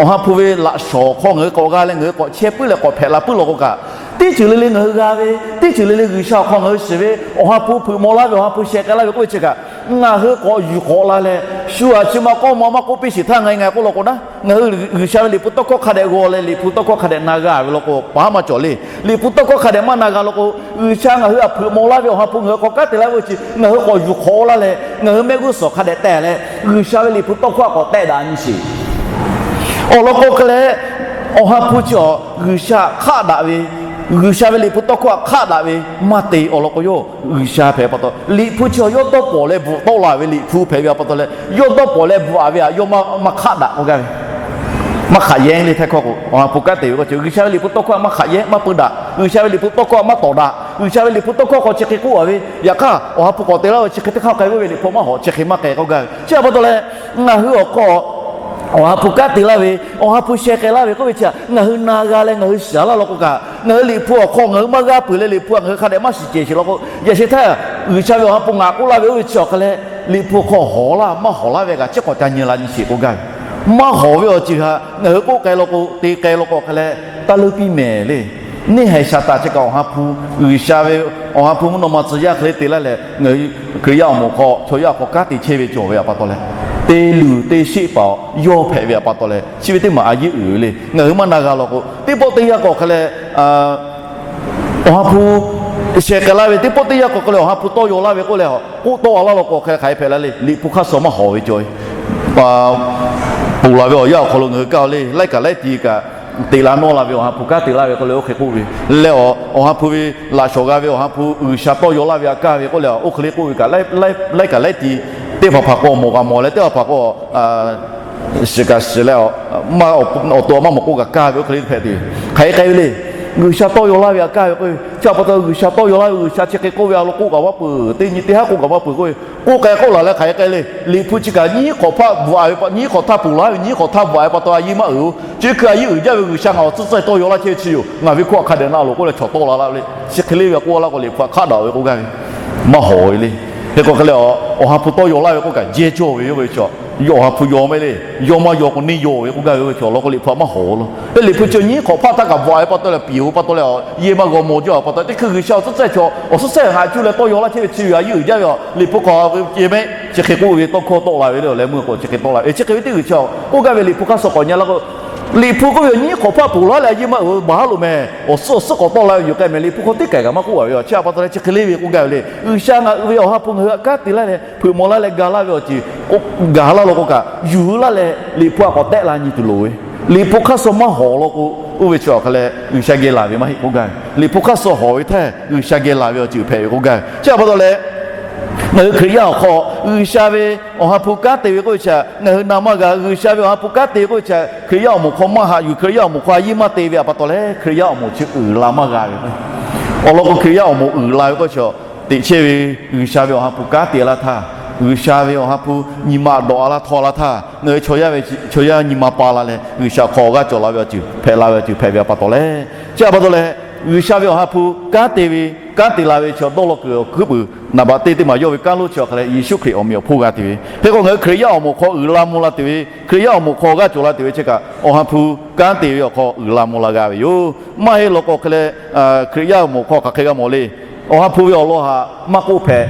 Awˬ ha hpu ve laꞈ shawˍ awˬ hk'aw ngaˬ hui k'awꞈ g'a leh, ngaˬ hui k'awꞈ chehˇ puiˉ leh k'awꞈ hpehꞈ la puiˉ law k'o kaꞈ, teˇ ceuˬ le le ngaˬ hui g'a ve, teˇ ceuˬ le le G'uiˬsha awˬ hk'aw ngaˬ hui shiˍ ve, Awˬ ha hpu hpeuꞈ maw laˇ ve, Awˬ ha hpu sheh k'ai laˇ ve k'oˆ ve chi kaꞈ, ngaˬ hui k'awꞈ yuˬ k'awꞈ la leh, shu aꞈ chi ma k'awˇ ma maˇ k'oˆ piˇ shiˍ htaˇ, ngaˬ hui ngaˬ k'oˆ law k'o naˉ, ngaˬ hui G'uiˬsha ve Liꞈ hpu tawˇ hkawˇ hk'a dehꞈ g'aw leh, Liꞈ hpu tawˇ hkawˇ hk'a dehꞈ na g'a ve law k'o, paˍ haˉ maˇ cawˬ le. Liꞈ hpu tawˇ hkawˇ hk'a dehꞈ maˇ na g'a law k'o, G'uiˬsha ngaˬ hui htaꞈ hpeuꞈ maw laˇ ve, Awˬ ha hpu ngaˬ hui hk'aw kanˉ te laˇ ve awˬ ceuˬ ngaˬ hui k'awꞈ yuˬ hk'awꞈ laˇ leh, ngaˬ hui mehˆ g'uˇ suhˍ hk'a dehꞈ teh leh, G'uiˬsha ve Liꞈ hpu tawˇ hkawˇ htaꞈ k'awꞈ tehˆ daꞈ nyi sheˍ. Awˬ lawn k'o hk'e leh, Awˬ ha hpu chi awˬ G'uiˬsha htaꞈ hk'aˆ daꞈ ve, G'uiˬsha ve Liꞈ hpu tawˇ hkawˇ htaꞈ hk'aˆ daꞈ ve maˇ te. Awˬ lawn k'o, yawˇ G'uiˬsha hpehꞈ pa taw, Liꞈ hpu chi awˬ yawˇ dawˇ pawˍ leh bvuhꞈ tawˆ la ve Liꞈ hpu hpehꞈ ve pa taw leh, yawˇ dawˇ pawˍ leh bvuhꞈ a ve htaꞈ yawˇ maˇ hk'aˆ daꞈ k'oˆ gaˇ ve, maˇ hk'aꞈ yehˇ le. Htaiˇ hkawˇ k'o, Awˬ ha hpu kanˉ te ve k'o, G'uiˬsha ve Liꞈ hpu tawˇ hkawˇ htaꞈ maˇ hk'aꞈ yehˇ, maˇ peu daꞈ. G'uiˬsha ve Liꞈ hpu tawˇ hkawˇ htaꞈ maˇ tawˍ daꞈ. G'uiˬsha ve Liꞈ hpu tawˇ hkawˇ hk'aw chi hk'e k'oˆ a ve, yaꞈ hk'aˇ Awˬ ha hpu k'awꞈ te laˇ ve chi hk'e teˇ hk'aˇ k'ai ve, Liꞈ hpu maˇ hawˍ, chi hk'e maˇ k'ai k'oˆ gaˇ ve. Chi pa taw leh, ngaˬ hui awˬ hk'aw Awˬ ha hpu kanˉ te laˇ ve, Awˬ ha hpu sheh k'ai laˇ ve k'oˆ ve chi htaꞈ ngaˬ hui na g'a leh ngaˬ hui shiˍ laˇ law k'o kaꞈ, ngaˬ hui Liꞈ hpu awˬ hk'aw ngaˬ hui maˇ g'aˇ peuˬ leh, Liꞈ hpu htaꞈ ngaˬ hui hk'a dehꞈ maˇ shiˍ cehˬ sheˍ law k'o, yaꞈ sheh htaˇ G'uiˬsha ve Awˬ ha hpu ngaˬ k'oˆ laˇ ve oˇ ve chi awˬ hk'a leh, Liꞈ hpu hk'aw hawˍ laˇ maˇ hawˍ laˇ ve kaꞈ chi hk'awꞈ ca nyi la nyi sheˍ k'oˆ gaˇ ve. Maˇ hawˍ ve awˬ ceuˬ htaꞈ ngaˬ hui k'oˆ k'ai law k'o, te k'ai law k'o hk'a leh, taˇ leuˉ piˇ mehˍ le. Neˇ haiˬ Saˍtanˍ chi kaꞈ Awˬ ha hpu, G'uiˬsha ve Awˬ ha hpu mvuhˇ naw ma tcuh yaˇ hk'e le te laˇ leh, ngaˬ hui Hkriꞈ yaˇ awˬ moˍ hk'aw chaw yaˇ awˬ hk'aw kanˉ te chehˇ ve cawˬ ve pa taw leh, te luˬ te sheˆ paˍ yawˇ hpehꞈ ve pa taw leh, chi ve teˇ maˬ a yeˇ uiˍ ve le. Ngaˬ hui maˇ na g'a law k'o, teˇ pawˆ teˇ yanˇ k'awꞈ hk'a leh Awˬ ha hpu sheh k'ai laˇ ve, teˇ pawˆ teˇ yanˇ k'awꞈ hk'a leh Awˬ ha hpu tawˇ yaw laˇ ve k'oˆ leh, k'oˆ tawˆ a laˇ law k'o hk'a leh hk'aˬ hk'e hpehꞈ la le. Liꞈ hpu hk'aˇ suh maˇ hawˍ ve cawˬ ve ponˬ laˬ ve awˬ yanˇ awˬ hk'aw lo ngaˬ hui kaˇ le, laiˉ kaꞈ laiˉ ti kaꞈ teꞈ la nawˇ la ve, Awˬ ha hpu kanˉ te laˇ ve k'oˆ leh oˇ hk'e k'oˆ ve leh, Awˬ ha hpu ve laꞈ shawˍ g'a ve Awˬ ha hpu G'uiˬsha tawˇ yaw laˇ ve aꞈ kaˇ ve k'oˆ leh, oˇ hk'e le k'oˆ ve kaꞈ, laiˉ kaꞈ laiˉ ti, teˇ hpaˍ hpaˍ k'o awˬ mawˬ g'a mawˬ leh, teˇ hpaˍ hpaˍ k'o shiˍ kaꞈ shiˍ leh, awˬ to a maˇ mawˬ k'oˆ kaꞈ kaˇ ve oˇ hk'e le hpehꞈ tuˬ. Hk'aˬ hk'e k'ai ve le. G'uiˬsha tawˇ yaw laˇ ve aꞈ kaˇ ve k'o, chi pa taw G'uiˬsha tawˇ yaw laˇ ve, G'uiˬsha chi hk'e k'oˆ ve a lo k'oˆ kaꞈ maˇ peuˬ, teˇ nyi teˇ haˉ k'oˆ kaꞈ maˇ peuˬ k'oˆ ve, k'oˆ k'ai k'oˆ laˬ leh hk'aˬ hk'e k'ai le. Liꞈ hpu chi kaꞈ nyiˉ hk'awꞈ hpaˆ bvuhꞈ a ve, nyiˉ hk'awꞈ htaˇ ponˬ laˬ ve, nyiˉ hk'awꞈ htaˇ bvuhꞈ a ve pa taw a yeˇ maˇ uiˍ-oˬ. Chi hkui a yeˇ uiˍ jaˇ ve G'uiˬsha ngaˬ awˬ tcuhˉ tcuhˉ tawˇ yaw laˇ chehˇ ve chi yoˬ. Ngaˬ ve hkawˇ hk'a dehꞈ na loˬ k'oˆ leh chaw tawˆ la laˇ ve le. Chi hk'e le ve k'oˆ laˇ k'o, Liꞈ hpu htaꞈ hk'aˆ daꞈ ve k'oˆ gaˇ ve maˇ hawˍ ve le. Hk'e k'o hk'e leh, Awˬ ha hpu tawˇ yaw laˇ ve k'oˆ kaꞈ jehˇ cawˇ ve yoˬ ve chi, Awˬ ha hpu yaw maˇ heˆ le. Yaw maˇ yaw k'o neˇ yaw ve k'oˆ gaˇ ve oˇ ve chi awˬ lawn k'o, Liꞈ hpu htaꞈ maˇ hawˍ law. Hk'e Liꞈ hpu chi nyiˉ hk'awꞈ hpaˆ htaˇ kaꞈ bvuhꞈ a ve pa taw leh, piˍ-oˬ pa taw leh, yeˇ maˇ g'aw mawˬ jaˇ pa taw, teˇ hkui G'uiˬsha awˬ tcuhˉ tcuhˉ chaw awˬ suhˉ sehˉ haꞈ cuˇ leh tawˇ yaw laˇ chehˇ ve chi yoˬ. A yeˇ uiˍ jaˇ ve a, Liꞈ hpu hk'aw ce mehˆ chi hk'e k'oˆ ve tawˇ hkawˇ tawˆ la ve le. Awˬ leh meuˇ k'o chi hk'e tawˆ la ve, chi hk'e ve teˇ g'uiˬ chi k'oˆ gaˇ ve Liꞈ hpu hk'aˇ suh k'awꞈ nyi laˇ k'o, Liꞈ hpu k'oˆ ve awˬ nyiˉ hk'awꞈ hpaˆ ponˬ laˇ leh a yeˇ maˇ uiˍ-oˬ, baˬ haˉ loꞈ mehˍ, awˬ suhˉ awˬ suhˉ k'awꞈ tawˆ la ve yoˬ k'ai mehˍ. Liꞈ hpu hk'aw teˇ kaˬ kaꞈ maˇ k'oˆ a ve yoˬ. Chi pa taw leh chi hk'e le ve k'oˆ gaˇ ve le. G'uiˬsha ngaˬ hui ve Awˬ ha hpu ngaˬ hui htaꞈ kanˉ te laˇ leh hpeuꞈ maw laˇ leh ga laˇ ve awˬ ceuˬ gaˬ laˇ law k'o kaꞈ, yuˬ laˇ leh Liꞈ hpu htaꞈ k'awꞈ tehˆ la nyi tuˬ loˍ ve. Liꞈ hpu hk'aˇ suh maˇ hawˍ law k'o, oˇ ve chi awˬ hk'a leh G'uiˬsha geh laˬ ve maˇ heˆ k'oˆ gaˇ ve. Liꞈ hpu hk'aˇ suh hawˍ ve htaˇ G'uiˬsha geh laˬ ve awˬ ceuˬ hpehꞈ ve k'oˆ gaˇ ve. Chi pa taw leh, ngaˬ hui Hkriꞈ yaˇ awˬ hk'aw G'uiˬsha ve Awˬ ha hpu kanˉ te ve k'oˆ ve chi htaꞈ ngaˬ hui na maˇ g'a. G'uiˬsha ve Awˬ ha hpu kanˉ te ve k'oˆ ve chi htaꞈ Hkriꞈ yaˇ awˬ moˍ hk'aw maˇ haꞈ yuˬ, Hkriꞈ yaˇ awˬ moˍ hk'aw a yeˇ maˇ te ve pa taw leh, Hkriꞈ yaˇ awˬ moˍ chi uiˍ la maˇ g'a ve. Awˬ lawn k'o, Hkriꞈ yaˇ awˬ moˍ uiˍ la ve k'oˆ chi teꞈ chehˇ ve G'uiˬsha ve Awˬ ha hpu kanˉ te laˇ htaˇ, G'uiˬsha ve Awˬ ha hpu nyi ma dawꞈ a laˇ htawˇ laˇ htaˇ, ngaˬ hui chaw yaˇ nyi ma pa la leh G'uiˬsha hk'aw g'aˇ cawˬ la ve awˬ ceuˬ hpehꞈ la ve awˬ ceuˬ hpehꞈ ve pa taw leh, chi pa taw leh, G'uiˬsha ve Awˬ ha hpu kanˉ te ve, kanˉ te la ve chi dawˇ law kuiˬ awˬ hkuiˉ puiˍ naˍ baꞈ teˇ teˇ maˬ yawˇ ve kanˉ lonˉ chi awˬ hk'a leh Yeˍsuˆ Hkriꞈ awˬ meh awˬ hponˇ g'a tuˬ ve. Hk'e k'o, ngaˬ hui Hkriꞈ yaˇ awˬ moˍ hk'aw uiˍ la mvuh la tuˬ ve, Hkriꞈ yaˇ awˬ moˍ hk'aw g'aˇ cawˬ la tuˬ ve chi kaꞈ, Awˬ ha hpu kanˉ te ve awˬ hk'aw uiˍ la mvuh la g'a ve yoˬ. Maˇ heˆ law k'o hk'e leh, Hkriꞈ yaˇ awˬ moˍ hk'aw hk'aˬ hk'e g'a mawˬ le. Awˬ ha hpu ve awˬ lawn htaꞈ maˇ k'oˆ hpehꞈ,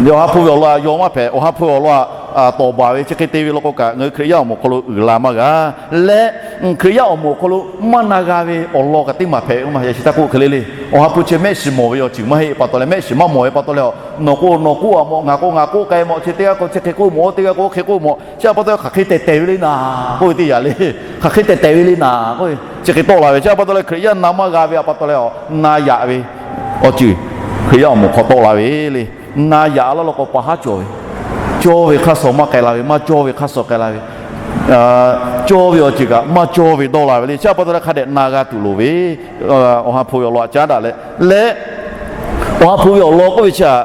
Awˬ ha hpu ve awˬ lawn htaꞈ yaw maˇ hpehꞈ, Awˬ ha hpu awˬ lawn htaꞈ tawˍ baˬ ve chi hk'e te ve law k'o kaꞈ, ngaˬ hui Hkriꞈ yaˇ awˬ moˍ hk'aw lo uiˍ la maˇ g'a. Leh, Hkriꞈ yaˇ awˬ moˍ awˬ hk'aw lo maˇ na g'a ve awˬ lawn kaꞈ teˇ maˬ hpehꞈ ve maˇ heˆ. Chi htaˇ k'oˆ hk'e le le, Awˬ ha hpu chi mehˆ shiˍ mawˬ ve awˬ ceuˬ maˇ heˆ pa taw leh, mehˆ shiˍ maˇ mawˬ ve pa taw leh, nawˬ k'o nawˬ k'oˆ a mawˬ, ngaˬ k'o ngaˬ k'oˆ k'ai mawˬ, chi teˇ g'aˇ k'o chi hk'e k'oˆ mawˬ, teˇ g'aˇ k'o oˇ hk'e k'oˆ mawˬ, chi pa taw hk'aˬ hk'e tehˬ tehˬ ve le naˍ k'oˆ ve teˇ yanˇ le. Hk'aˬ hk'e tehˬ tehˬ ve le naˍ k'oˆ ve chi hk'e tawˆ la ve. Chi pa taw leh Hkriꞈ yaˇ na maˇ g'a ve pa taw leh, na yaꞈ ve awˬ ceuˬ Hkriꞈ yaˇ awˬ moˍ hk'aw tawˆ la ve le. Na yaꞈ laˇ law k'o pa haˉ cawˬ ve, cawˇ ve hk'aˇ suh maˇ k'ai la ve, maˇ cawˇ ve hk'aˇ suh k'ai la ve, cawˇ ve awˬ ceuˬ kaꞈ maˇ cawˇ ve dawˇ la ve le. Chi pa taw leh hk'a dehꞈ na g'a tuˬ loˍ ve, Awˬ ha hpu ve awˬ lawn htaꞈ caˉ daꞈ leh, leh Awˬ ha hpu ve awˬ lawn k'oˆ ve chi htaꞈ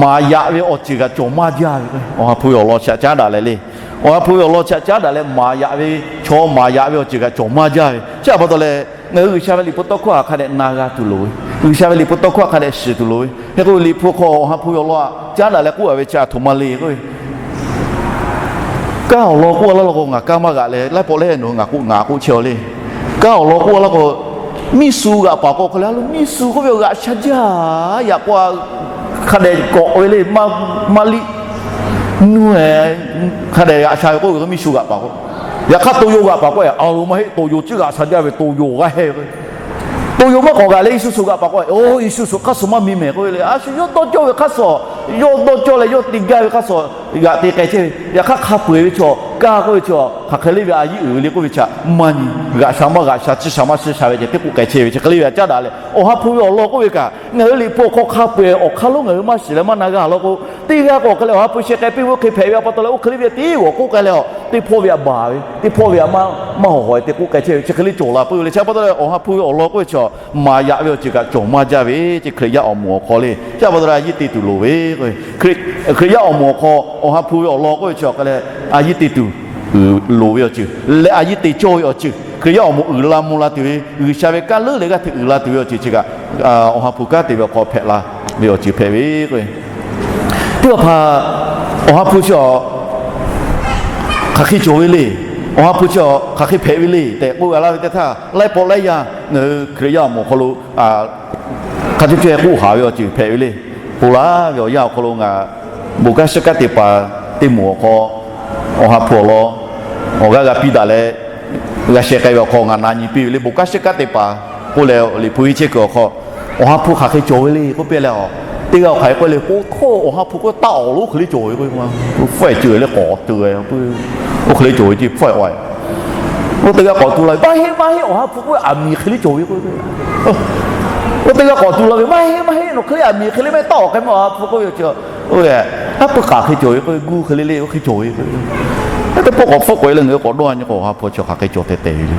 maˍ yaꞈ ve awˬ ceuˬ kaꞈ cawˬ maˇ jaˇ ve. Awˬ ha hpu ve awˬ lawn chi htaꞈ caˉ daꞈ leh le, Awˬ ha hpu ve awˬ lawn chi htaꞈ caˉ daꞈ leh maˍ yaꞈ ve, chaw maˍ yaꞈ ve awˬ ceuˬ kaꞈ cawˬ maˇ jaˇ ve. Chi pa taw leh ngaˬ hui G'uiˬsha ve liꞈ hpu tawˇ hkawˇ htaꞈ hk'a dehꞈ na g'a tuˬ loˍ ve, G'uiˬsha ve liꞈ hpu tawˇ hkawˇ htaꞈ hk'a dehꞈ shiˍ tuˬ loˍ ve. Hk'e k'o liꞈ hpu hk'aw Awˬ ha hpu ve awˬ lawn htaꞈ caˉ daꞈ leh k'oˆ a ve chi aˬ htoꞈ ma le k'oˆ ve, kanˉ awˬ lawn k'oˆ a laˇ law k'o, ngaˬ kanˉ maˇ g'aꞈ leh laiˉ pawˆ lehˬ nawˬ hui ngaˬ k'oˆ ngaˬ k'oˆ chehˇ a le. Kanˉ awˬ lawn k'oˆ a laˇ k'o, miˇ suh g'aꞈ paˍ k'o hk'e le, a lo miˇ suh k'oˆ ve g'aꞈ sha jaˇ yaꞈ k'o, hk'a dehꞈ kawꞈ ve le, maˇ liˇ nuˇ e, hk'a dehꞈ g'aꞈ sha ve k'oˆ ve miˇ suh g'aꞈ paˍ k'o. Yaꞈ hk'aˇ to yaw g'aꞈ paˍ k'oˆ a, a lo maˇ heˆ, to yaw ciˉ g'aꞈ sha jaˇ ve, to yaw g'aˇ heˆ k'o, to yaw maˇ k'awꞈ g'aꞈ leh Yeˍsuˆ suh g'aꞈ paˍ k'oˆ a, o Yeˍsuˆ suh hk'aˇ suh maˇ miˇ mehˍ k'oˆ ve le. A shu yawˇ dawˇ cawˇ ve hk'aˇ suh, yawˇ dawˇ cawˇ leh yawˇ te gaˇ ve hk'aˇ suh g'aꞈ te k'ai chehˇ ve. Yaꞈ hk'aˇ hk'a peu eˬ ve chaw, kanˉ k'oˆ ve chaw hk'aˬ hk'e le ve a yiˉ uiˍ ve le k'oˆ ve chi maˇ nyi. G'aꞈ sha maˇ g'aꞈ sha, ciˇ sha maˇ ciˇ sha ve ceh teˇ k'oˆ k'ai chehˇ ve. Chi hk'e le ve htaꞈ caˉ daꞈ leh Awˬ ha hpu ve awˬ lawn k'oˆ ve kaꞈ, ngaˬ hui liꞈ hpu awˬ hk'aw hk'a peu eˬ awˬ hk'aˇ lonˉ ngaˬ hui maˇ shiˍ leh maˇ na g'a law k'o, teˇ g'aˇ k'o hk'e leh Awˬ ha hpu sheh k'ai piˇ ve oˇ hk'e hpehꞈ ve a pa taw leh, oˇ hk'e le ve teˇ g'awˬ k'oˆ k'ai leh a, teˇ hpawˇ ve htaꞈ baˬ ve, teˇ hpawˇ ve htaꞈ maˇ hawˍ hawˍ ve te k'oˆ k'ai chehˇ ve. Chi hk'e le cawˬ la puiˉ ve le. Chi pa taw leh Awˬ ha hpu ve awˬ lawn k'oˆ ve chaw maˍ yaꞈ ve awˬ ceuˬ kaꞈ cawˬ maˇ jaˇ ve, chi Hkriꞈ yaˇ awˬ moˍ awˬ hk'aw le. Chi pa taw leh a yiˉ te tuˬ loˍ ve, Hkriꞈ yaˇ awˬ moˍ awˬ hk'aw Awˬ ha hpu ve awˬ lawn k'oˆ ve chaw hk'e leh a yiˉ te tuˬ loˍ ve awˬ ceuˬ leh a yiˉ te cawˇ ve awˬ ceuˬ, Hkriꞈ yaˇ awˬ moˍ uiˍ la mvuh la tuˬ ve, G'uiˬsha ve kanˉ leuˉ leh g'aˇ hteꞈ uiˍ la tuˬ ve awˬ ceuˬ chi kaꞈ Awˬ ha hpu kanˉ te ve awˬ hk'aw hpehꞈ la ve awˬ ceuˬ hpehꞈ ve k'o, teˇ hpaˍ hpaˍ Awˬ ha hpu chi hk'aˬ hk'e cawˬ ve le, Awˬ ha hpu chi hk'aˬ hk'e hpehꞈ ve le tehꞈ k'oˆ g'a laˇ ve teˇ htaˇ, laiˉ pawˆ laiˉ yaˇ ngaˬ hui Hkriꞈ yaˇ awˬ moˍ awˬ hk'aw lo hk'a ceh ceh k'oˆ haˍ ve awˬ ceuˬ hpehꞈ ve le. Ponˬ laˇ ve awˬ yanˇ awˬ hk'aw lo ngaˬ bon kanˉ shiˉ kanˉ te paˍ teˇ moˍ awˬ hk'aw Awˬ ha hpu awˬ lawn awˬ g'aˇ g'a piˇ daꞈ leh g'a sheh k'ai ve awˬ hk'aw ngaˬ na nyi piˇ ve le. Bon kanˉ shiˉ kanˉ te paˍ k'oˆ leh liꞈ hpu hiˆ chehˇ kuiˬ awˬ hk'aw Awˬ ha hpu hk'aˬ hk'e cawˬ ve le k'oˆ piˇ leh a, teˇ g'aˇ awˬ hk'aˬ hk'e k'oˆ le k'o, hk'oˆ Awˬ ha hpu k'oˆ taˆ awˬ lo oˇ hk'e le cawˬ ve k'o, hpfuhˆ e ceuˬ leh k'awꞈ tuˬ ve, oˇ hk'e le cawˬ ve ce hpfuhˆ e a. Oˇ teˇ g'aˇ k'awꞈ tuˬ la ve, maˇ heˆ maˇ heˆ, Awˬ ha hpu k'oˆ ve aˬ miˍ hk'e le cawˬ ve k'o, oˇ teˇ g'aˇ k'awꞈ tuˬ la ve, maˇ heˆ maˇ heˆ, nawˬ hk'e le aˬ miˍ hk'e le mehˆ taˆ awˬ k'ai maˇ, Awˬ ha hpu k'oˆ ve chi, oˇ ve, aˉ pui k'aˬ hk'e cawˬ ve k'o, guˇ hk'e le le oˇ hk'e cawˬ ve k'o, teˇ pawˆ k'awꞈ hpfuhˆ k'oꞈ e leh ngaˬ hui k'awꞈ dawˇ nyi k'o, Awˬ ha hpu chi hk'aˬ hk'e cawˬ teh teh ve le.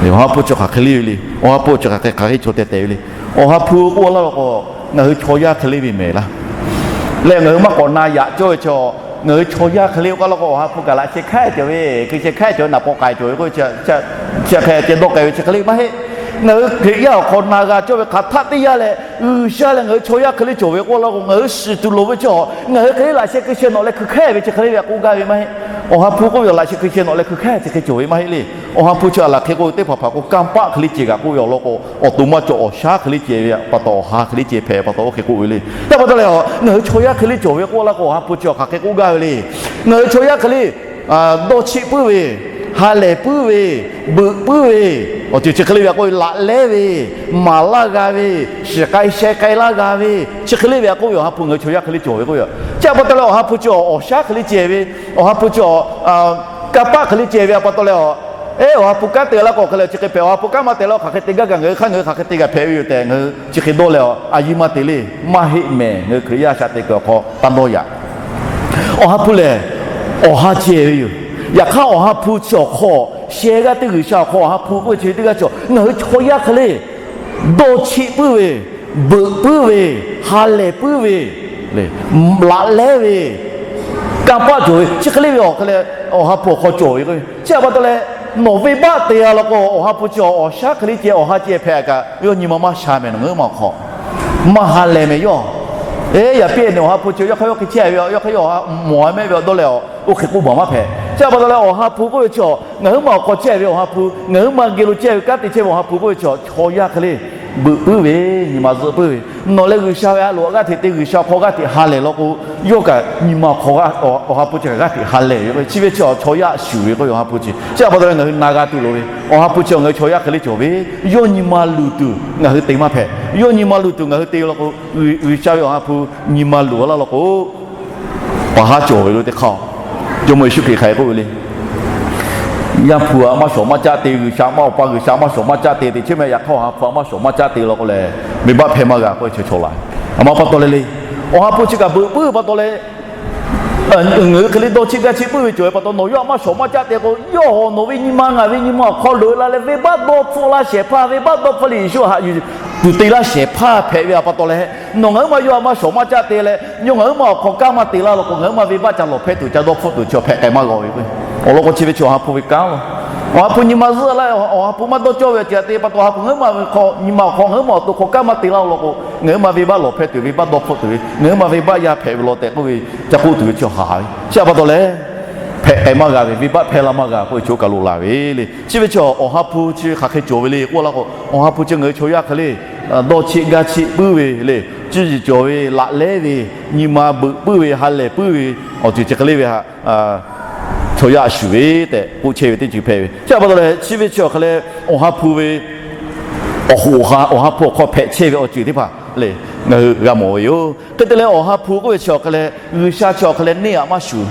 Awˬ ha hpu chi hk'aˬ hk'e le ve le. Awˬ ha hpu chi hk'aˬ hk'e hk'aˬ hk'e cawˬ teh teh ve le. Awˬ ha hpu k'oˆ laˇ law k'o, ngaˬ hui chaw yaˇ hk'e le ve mehˍ laˇ. Leh ngaˬ hui maˇ k'awꞈ na yaꞈ cawˇ ve chaw, ngaˬ hui chaw yaˇ hk'e le k'oˆ laˇ k'o, Awˬ ha hpu kaꞈ laꞈ sheh hk'aˉ cawˬ ve, hkui sheh hk'aˉ cawˬ ve, naˍ paw k'ai cawˬ ve k'o, chi hk'e ceh dawˇ k'ai ve chi hk'e le maˇ heˆ. Ngaˬ hui Hkriꞈ yaˇ awˬ hk'aw na g'a cawˇ ve hk'aˬ htaˆ teˇ yanˇ leh, G'uiˬsha leh ngaˬ hui chaw yaˇ hk'e le cawˬ ve k'oˆ laˇ k'o, ngaˬ hui shiˍ tuˬ loˍ ve chaw, ngaˬ hui hk'e le laꞈ sheh hkui sheh nawꞈ leh hkui hk'aˉ ve chi hk'e le ve k'oˆ gaˇ ve maˇ heˆ. Awˬ ha hpu k'oˆ ve laꞈ sheh hkui sheh nawꞈ leh hkui hk'aˉ chi hk'e cawˬ ve maˇ heˆ le. Awˬ ha hpu chi a laˬ hk'e k'oˆ ve teˇ hpaˍ hpaˍ k'o, kanˇ paˆ hk'e le cehˬ kaꞈ k'oˆ ve awˬ lawn k'o, awˬ to maˇ cawˬ, awˬ shaˉ hk'e le cehˬ ve pa taw, awˬ ha hk'e le cehˬ hpehꞈ pa taw oˇ hk'e k'oˆ ve le. Chi pa taw leh, ngaˬ hui chaw yaˇ hk'e le cawˬ ve k'oˆ laˇ k'o, Awˬ ha hpu chi hk'aˬ hk'e k'oˆ gaˇ ve le. Ngaˬ hui chaw yaˇ hk'e le dawˇ cheˆ puiˉ ve, ha lehˬ puiˉ ve, beuꞈ puiˉ ve, awˬ ceuˬ chi hk'e le ve k'oˆ ve, laꞈ lehˉ ve, maˍ laˇ g'a ve, shiˍ k'ai sheh k'ai laˇ g'a ve, chi hk'e le ve k'oˆ ve, Awˬ ha hpu ngaˬ hui chaw yaˇ hk'e le cawˬ ve k'oˆ ve. Chi pa taw leh Awˬ ha hpu chi awˬ shaˉ hk'e le cehˬ ve, Awˬ ha hpu chi kanˇ paˆ hk'e le cehˬ ve a pa taw leh a, eˉ Awˬ ha hpu kanˉ te laˇ k'o hk'e le chi hk'e hpehꞈ, Awˬ ha hpu kanˉ maˇ te laˇ k'o hk'aˬ hk'e te gaˇ kaꞈ, ngaˬ hui hk'aˇ ngaˬ hui hk'aˬ hk'e te gaˇ hpehꞈ ve yoˬ tehꞈ ngaˬ hui chi hk'e dawˇ leh a, a yiˇ maˇ te le. Maˇ heˆ mehˍ, ngaˬ hui Hkriꞈ yaˇ shaꞈ teꞈ kuiˬ awˬ hk'aw taˇ dawˇ yaꞈ. Awˬ ha hpu lehˬ, awˬ ha cehˬ ve yoˬ. Yaꞈ hk'aˇ Awˬ ha hpu chi awˬ hk'aw, sheh g'aˇ teˇ G'uiˬsha awˬ hk'aw Awˬ ha hpu k'oˆ ve chi teˇ g'aˇ cawˬ, ngaˬ hui chaw yaˇ hk'e le dawˇ cheˆ puiˉ ve, beuꞈ puiˉ ve, ha lehˬ puiˉ ve, laꞈ lehˉ ve, kanˇ paˆ cawˬ ve chi hk'e le ve awˬ hk'e leh, Awˬ ha hpu awˬ hk'aw cawˬ ve k'o, chi a pa taw leh, nawˬ venˇbaˆ te g'a law k'o, Awˬ ha hpu chi awˬ shaˉ hk'e le cehˬ, awˬ ha cehˬ hpehꞈ kaꞈ, yawˇ nyi ma maˇ sha mehˍ, nawˬ ngaˬ hui ma awˬ hk'aw maˇ ha lehˬ mehˍ yawˇ. Eˉ yaꞈ piˇ nehˬ Awˬ ha hpu chi yawˇ hk'aˇ yawˇ hk'e chehˇ ve, yawˇ hk'aˇ yawˇ mawˬ mehˆ ve awˬ dawˇ leh a, oˇ hk'e k'oˆ baˬ maˇ hpehꞈ. Chi a pa taw leh Awˬ ha hpu k'oˆ ve chi, ngaˬ hui ma awˬ hk'aw chehˇ ve Awˬ ha hpu, ngaˬ hui ma geh lo chehˇ ve kanˉ te chehˇ ve Awˬ ha hpu k'oˆ ve chi, chaw yaˇ hk'e le beuꞈ puiˉ ve, nyi ma zuhˆ puiˉ ve, nawˬ leh G'uiˬsha ve a loꞈ g'aˇ hteꞈ te, G'uiˬsha hk'aw g'aˇ hteꞈ ha lehˬ law k'o, yawˇ kaꞈ nyi ma hk'aw, Awˬ ha hpu chi kaꞈ g'aˇ hteꞈ ha lehˬ ve k'o, chi ve chi chaw yaˇ shuˍ ve k'o, Awˬ ha hpu chi chi a pa taw leh ngaˬ hui na g'a tuˬ loˍ ve, Awˬ ha hpu chi ngaˬ hui chaw yaˇ hk'e le cawˬ ve, yawˇ nyi ma luˬ tuˬ ngaˬ hui te maˇ hpehꞈ. Yawˇ nyi ma luˬ tuˬ ngaˬ hui te law k'o, G'uiˬsha ve Awˬ ha hpu nyi ma luˬ laˇ law k'o, paˍ haˉ cawˬ ve lo teˇ hk'aˇ, Jawˇmawˇ Yeˍsuˆ Hkriꞈ hk'aˬ hk'e k'oˆ ve le. Yaˇ hpu a maˇ shawˍ maˇ caˆ te, G'uiˬsha maˇ Awˬ pa G'uiˬsha maˇ shawˍ maˇ caˆ te te chehˇ meh. Yaꞈ hk'aˇ Awˬ ha hpu a maˇ shawˍ maˇ caˆ te law k'o lehˬ, venˇbaˆ hpehˇ maˇ g'a k'oˆ ve chaw chaw la. A ma pa taw leh le, Awˬ ha hpu chi kaꞈ beuꞈ puiˉ pa taw leh, ngaˬ hui hk'e le dawˇ cheˆ gaˇ cheˆ puiˉ ve cawˬ ve pa taw, nawˬ yawˇ a maˇ shawˍ maˇ caˆ te k'o, yawˇ hui nawˬ ve nyi ma ngaˬ ve nyi ma awˬ hk'aw loꞈ la leh venˇbaˆ dawˇ hpfuhˆ laˇ shehˍ hpaˇ, venˇbaˆ dawˇ hpfuhˆ leh Yeˍsuˆ haꞈ yuˬ tuˬ te laˇ shehˍ hpaˇ hpehꞈ ve pa taw leh, nawˬ ngaˬ huiˉ ma yawˇ a maˇ shawˍ maˇ caˆ te leh, yawˇ ngaˬ huiˉ ma awˬ hk'aw kanˉ maˇ te laˇ law k'o, ngaˬ huiˉ ma venˇbaˆ ca lawˬ hpehˇ tuˬ, ca dawˇ hpfuhˆ tuˬ chi hpehꞈ k'ai maˇ g'a ve k'o, awˬ lawn k'o chi ve chi awˬ ha hpu ve kanˉ lo. Awˬ ha hpu nyi ma zuhˆ laˇ, awˬ ha hpu maˇ dawˇ cawˇ ve awˬ ceuˬ htaꞈ te pa taw, awˬ ha hpu ngaˬ huiˉ ma ve hk'aw nyi ma awˬ hk'aw ngaˬ huiˉ ma awˬ to hk'aw kanˉ maˇ te laˇ law k'o, ngaˬ huiˉ ma venˇbaˆ lawˬ hpehˇ tuˬ, venˇbaˆ dawˇ hpfuhˆ tuˬ ve, ngaˬ huiˉ ma venˇbaˆ yaˇ hpehꞈ ve law tehꞈ k'oˆ ve, ca k'oˆ tuˬ ve chi haˍ ve chi pa taw leh, hpehꞈ k'ai maˇ g'a ve, venˇbaˆ hpehˇ laˇ maˇ g'a k'oˆ ve chi oˇ kaˬ lo laˬ ve le. Chi ve chi awˬ ha hpu chi hk'aˬ hk'e cawˬ ve le k'oˆ laˇ k'o, awˬ ha hpu chi ngaˬ hui chaw yaˇ hk'e le dawˇ cheˆ gaˇ cheˆ puiˉ ve le, cuˇ yiˍ cawˬ ve, laꞈ lehˉ ve, nyi ma beuꞈ puiˉ ve, ha lehˬ puiˉ ve, awˬ ceuˬ chi hk'e le ve htaꞈ chaw yaˇ a shuˍ ve tehꞈ k'oˆ chehˇ ve teˇ ceuˬ hpehꞈ ve chi pa taw leh, chi ve chi awˬ hk'e leh awˬ ha hpu ve awˬ hoꞈ awˬ ha, awˬ ha hpu awˬ hk'aw hpehꞈ chehˇ ve awˬ ceuˬ teˇ hpaˍ le, ngaˬ hui g'a mawˬ ve yoˬ. Hk'e te leh awˬ ha hpu k'oˆ ve chi awˬ hk'e leh G'uiˬsha chi awˬ hk'e leh neˇ aꞈ maˇ shuˍ.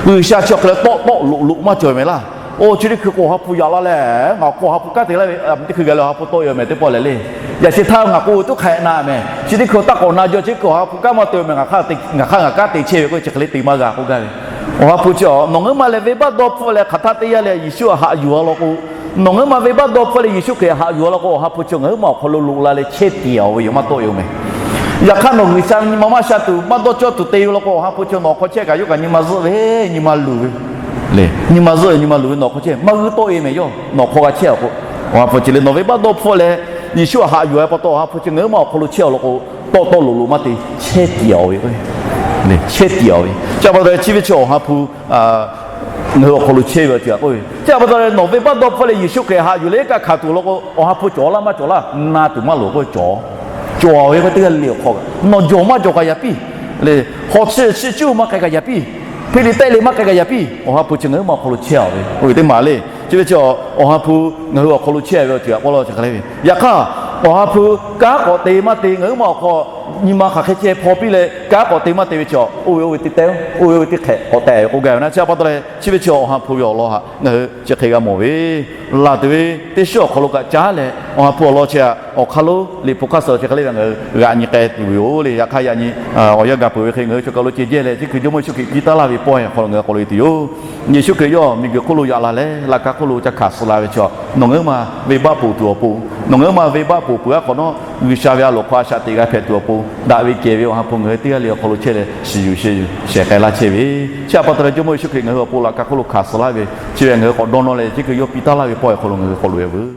G'uiˬsha chi awˬ hk'e leh tawˆ tawˆ loꞈ loꞈ maˇ cawˬ mehˍ laˇ. Oˇ chi teˇ hkui k'o awˬ ha hpu yaꞈ la leh, ngaˬ k'o awˬ ha hpu kanˉ te laˇ ve, teˇ hkui gaˬ leh awˬ ha hpu tawˆ e mehˍ teˇ pawˆ lehˬ le. Yaꞈ chi htaˇ ngaˬ k'o tuˉ hk'aꞈ na mehˍ, chi teˇ hkui taˇ k'awꞈ na jaw, chi hkui awˬ ha hpu kanˉ maˇ te mehˍ, ngaˬ hk'aˇ ngaˬ kanˉ te chehˇ ve k'o chi hk'e le te maˇ g'a k'oˆ gaˇ ve. Awˬ ha hpu chi nawˬ ngaˬ huiˉ ma leh venˇbaˆ dawˇ hpfuhˆ leh hk'aˬ htaˇ teˇ yanˇ leh Yeˍsuˆ htaꞈ haꞈ yuˬ a law k'o, nawˬ ngaˬ huiˉ ma venˇbaˆ dawˇ hpfuhˆ leh Yeˍsuˆ Hkriꞈ haꞈ yuˬ a law k'o, awˬ ha hpu chi ngaˬ huiˉ ma awˬ hk'aw lo loꞈ la leh chehˇ tiꞈ a ve yoˬ, maˇ tawˆ e mehˍ. Yaꞈ hk'aˇ nawˬ G'uiˬsha nyi ma maˇ sha tuˬ maˇ dawˇ cawˇ tuˬ te ve law k'o, awˬ ha hpu chi nawˬ awˬ hk'aw chehˇ kaꞈ yawˇ kaꞈ nyi ma zuhˆ ve, nyi ma luˬ ve le. Nyi ma zuhˆ ve, nyi ma luˬ ve nawˬ hk'aw chehˇ maˇ g'uiˇ tawˆ e mehˍ, yawˇ nawˬ hk'aw g'a chehˇ a k'o, awˬ ha hpu chi le nawˬ venˇbaˆ dawˇ hpfuhˆ leh Yeˍsuˆ htaꞈ haꞈ yuˬ a pa taw, awˬ ha hpu chi ngaˬ huiˉ ma awˬ hk'aw lo chehˇ a law k'o, tawˆ tawˆ loꞈ loꞈ maˇ te, chehˇ tiꞈ a ve, chehˇ tiꞈ a ve. Chi pa taw leh chi ve chi awˬ ha hpu ngaˬ hui awˬ hk'aw lo chehˇ ve awˬ ceuˬ a k'oˆ ve chi pa taw leh, nawˬ venˇbaˆ dawˇ hpfuhˆ leh Yeˍsuˆ Hkriꞈ haꞈ yuˬ leh kaꞈ hkanˍ tuˬ law k'o, awˬ ha hpu cawˬ laˇ maˇ cawˬ laˇ, na tuˬ maˇ loˍ k'oˆ ve cawˬ. Cawˬ ve k'o teˇ g'aˇ le awˬ hk'aw, nawˬ jawˬ maˇ jawˬ kaꞈ yaꞈ piˇ le. Hk'aw chi chi cuˇ maˇ k'ai kaꞈ yaꞈ piˇ, hpeˇ le tehˆ le maˇ k'ai kaꞈ yaꞈ piˇ, awˬ ha hpu chi ngaˬ huiˉ ma awˬ hk'aw lo chehˇ a ve k'oˆ ve teˇ maˬ le. Chi ve chi awˬ ha hpu ngaˬ hui awˬ hk'aw lo chehˇ ve awˬ ceuˬ a k'oˆ laˇ chi hk'e le ve. Yaꞈ hk'aˇ, awˬ ha hpu kanˉ k'awꞈ te maˇ te, ngaˬ huiˉ ma awˬ hk'aw nyi ma hk'aˬ hk'e chehˇ hpaw piˇ leh kanˉ k'awꞈ te maˇ te ve chi, oˇ ve oˇ ve teˇ tehˉ, oˇ ve oˇ ve teˇ hk'ehꞈ k'awꞈ tehꞈ ve k'oˆ gaˇ ve naˆ. Chi pa taw leh chi ve chi awˬ ha hpu ve awˬ lawn htaꞈ ngaˬ hui chi hk'e g'a mawˬ ve, laˬ tuˬ ve teˇ shiˉ awˬ hk'aw lo kaꞈ caˉ leh, awˬ ha hpu awˬ lawn chi htaꞈ awˬ hk'aˇ lonˉ liꞈ hpu hk'aˇ suh chi hk'e le ve ngaˬ hui g'aꞈ nyi k'ai tuˬ ve yoˬ le. Yaꞈ hk'aˇ yaꞈ nyi awˬ yanˇ gaˬ peuˬ ve hk'e ngaˬ hui chaw kaˬ lo ceh jehˇ leh, chi hkui Jawˇmawˇ Yeˍsuˆ Hkriꞈ piˇ taˉ laˇ ve pawehˇ awˬ hk'aw lo ngaˬ hui k'awꞈ loꞈ e tuˬ yoˬ. Yeˍsuˆ Hkriꞈ yawˇ miˬguiˬ hk'oˆ lo yaꞈ la leh, laꞈ ka hk'oˆ lo ca hkanˍ suh la ve chi, nawˬ ngaˬ huiˉ ma venˇbaˆ ponˬ tuˬ awˬ pon, nawˬ ngaˬ huiˉ ma venˇbaˆ ponˬ peuˬ aˉ hk'awꞈ nawˉ, G'uiˬsha ve a loˍ hk'aw a shaꞈ teꞈ g'a hpehꞈ tuˬ awˬ pon, daꞈ ve kehˬ ve awˬ ha hpu ngaˬ hui teˇ g'aˇ le awˬ hk'aw lo chehˇ leh shiˍ yuˬ sheh yuˬ shehˍ k'ai laˇ chehˇ ve, chi pa taw leh Jawˇmawˇ Yeˍsuˆ Hkriꞈ ngaˬ hui awˬ pon laꞈ ka hk'oˆ lo hkanˍ suh laˇ ve, chi ve ngaˬ hui k'awꞈ dawˇ nawˇ leh, chi hkui yawˇ piˇ taˉ laˇ ve pawehˇ awˬ hk'aw lo ngaˬ hui k'awꞈ loꞈ e veuˬ.